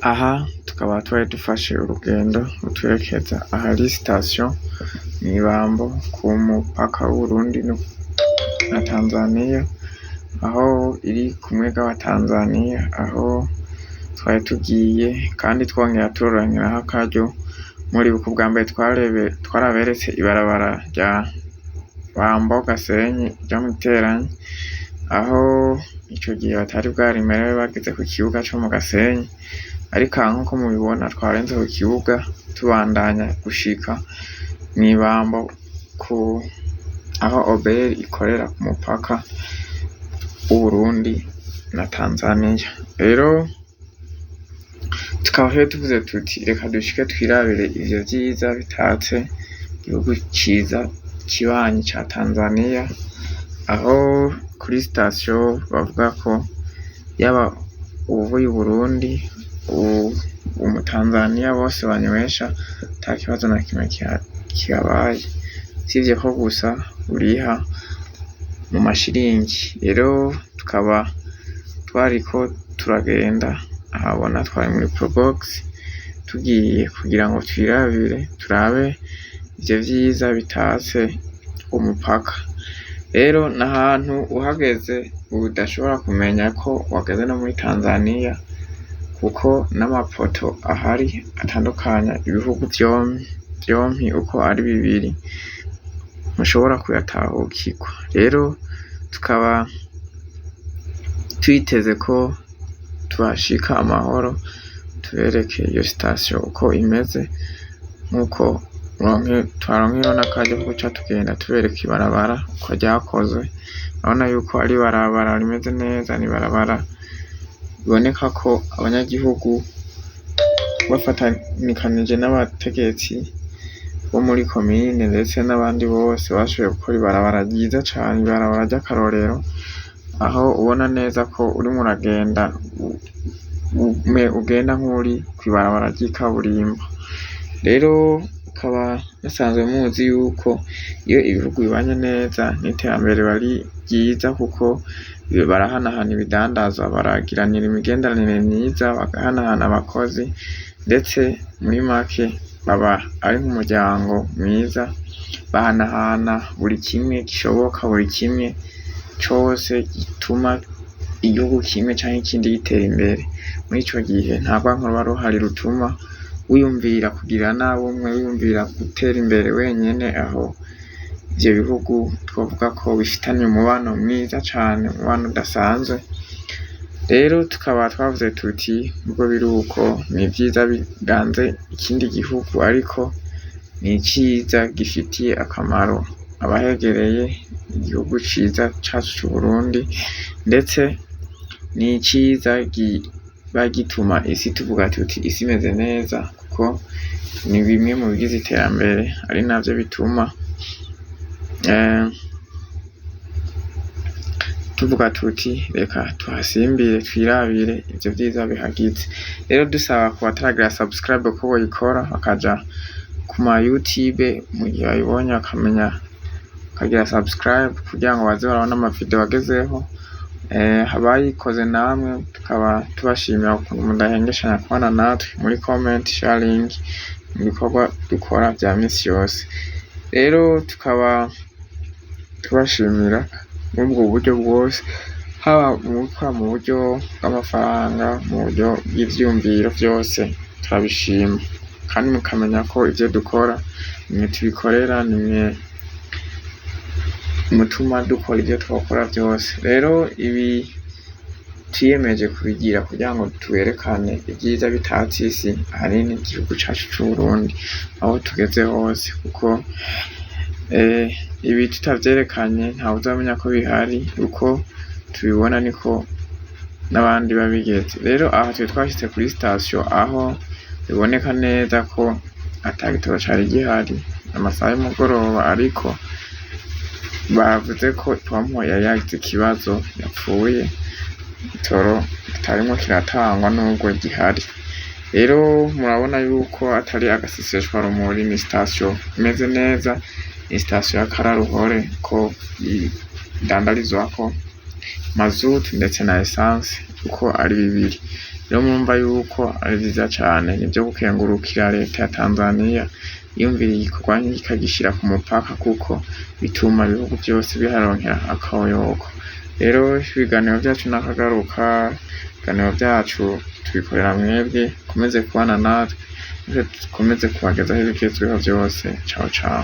Aha tukaba twari dufashe urugendo rutwerekeza ahari sitasiyo mw'Ibambo ku mupaka w'Uburundi na Tanzaniya, aho iri kumwe wa Tanzaniya, aho twari tugiye kandi twongera turonkeraho akaryo. Muribuka ubwa mbere twaraberetse ibarabara rya Bambo Gasenyi ryo mw'Iteranyi, aho ico gihe batari bwarimere bageze ku kibuga co mu Gasenyi, ariko aha nkuko mubibona twarenze ku kibuga tubandanya gushika mw'Ibambo ku aho OBR ikorera ku mupaka w'Uburundi na Tanzaniya. Rero tukaba rero tuvuze tuti reka dushike twirabire ivyo vyiza bitatse igihugu ciza kibanyi ca Tanzaniya, aho kuri sitasiyo bavuga ko yaba uwuvuye i Burundi, umutanzaniya bose banywesha ata kibazo na kimwe kihabaye, usivye ko gusa uriha mu mashiringi. Rero tukaba twariko turagenda ahabona twari muri probox tugiye kugira ngo twirabire turabe ivyo vyiza bitatse umupaka. Rero n'ahantu uhageze udashobora kumenya ko wageze no muri Tanzaniya, kuko n'amapoto ahari atandukanya ibihugu vyompi uko ari bibiri ntushobora kuyatahukirwa. Rero tukaba twiteze ko tuhashika amahoro tubereke iyo sitasiyo uko imeze, nkuko twaronkeyeho n'akaryo ko guca tugenda tubereka ibarabara uko ryakozwe. Urabona yuko ari ibarabara rimeze neza, n'ibarabara biboneka ko abanyagihugu bafatanikanije n'abategetsi bo muri komine ndetse n'abandi bose bashoboye gukora ibarabara ryiza cane, ibarabara ry'akarorero, aho ubona neza ko urimwo uragenda ugenda nk'uwuri kw'ibarabara ry'ikaburimbo. Rero mukaba musanzwe muzi yuko iyo ibihugu bibanye neza n'iterambere riba ari ryiza, kuko barahanahana ibidandazwa, baragiranira imigenderanire myiza, bagahanahana abakozi, ndetse muri make baba ari nk'umuryango mwiza, bahanahana buri kimwe gishoboka, buri kimwe cose gituma igihugu kimwe canke ikindi gitera imbere. Muri ico gihe nta rwanko ruba ruhari rutuma wiyumvira kugirira nabi umwe, wiyumvira gutera imbere wenyene, aho ivyo bihugu twovuga ko bifitaniye umubano mwiza cane, umubano udasanzwe. Rero tukaba twavuze tuti nubwo biri uko ni ivyiza biganze ikindi gihugu, ariko ni iciza gifitiye akamaro abahegereye igihugu ciza cacu c'Uburundi, ndetse ni iciza kiba gituma isi tuvuga tuti isi imeze neza, kuko ni bimwe mu bigize iterambere, ari navyo bituma tuvuga tuti reka tuhasimbire twirabire ivyo vyiza bihagize. Rero dusaba ku bataragira subscribe ko boyikora bakaja ku ma YouTube mu gihe babibonye bakamenya bakagira subscribe kugira ngo baze barabona ama video agezeho. Abayikoze namwe tukaba tubashimira ukuntu mudahengeshanya kubana natwe muri comment, sharing, mu bikorwa dukora vya misi yose. Rero tukaba tubashimira muri ubwo buryo bwose, haba mu gukora mu buryo bw'amafaranga, mu buryo bw'ivyiyumviro vyose turabishima, kandi mukamenya ko ivyo dukora nimwe tubikorera, nimwe mutuma dukora ivyo twokora vyose. Rero ibi twiyemeje kubigira kugira ngo twerekane ivyiza bitatse isi, ahanini igihugu cacu c'Uburundi aho tugeze hose, kuko ibi tutavyerekanye ntawuzomenya ko bihari, uko tubibona niko n'abandi biba bigeze. Rero aha twari twashitse kuri sitasiyo aho biboneka neza ko ata gitoro cari gihari, amasaha y'umugoroba, ariko bavuze ko ipompo yari yagize ikibazo yapfuye, igitoro kitarimwo kiratangwa nubwo gihari. Rero murabona yuko atari agaseseshwarumuri, ni sitasiyo imeze neza, ni sitasiyo y'akararuhore ko idandarizwako mazutu ndetse na essence uko ari bibiri. Rero murumva yuko ari vyiza cane, nivyo gukengurukira leta ya Tanzaniya yiyumviriye igikorwa ikagishira ku mupaka kuko bituma ibihugu vyose biharonkera akoyoko. Rero ibiganiro vyacu nakagaruka, ibiganiro vyacu tubikorera mwebwe, mukomeze kubana natwe, dukomeze kubagezaho ibigezweho vyose. Ciao ciao.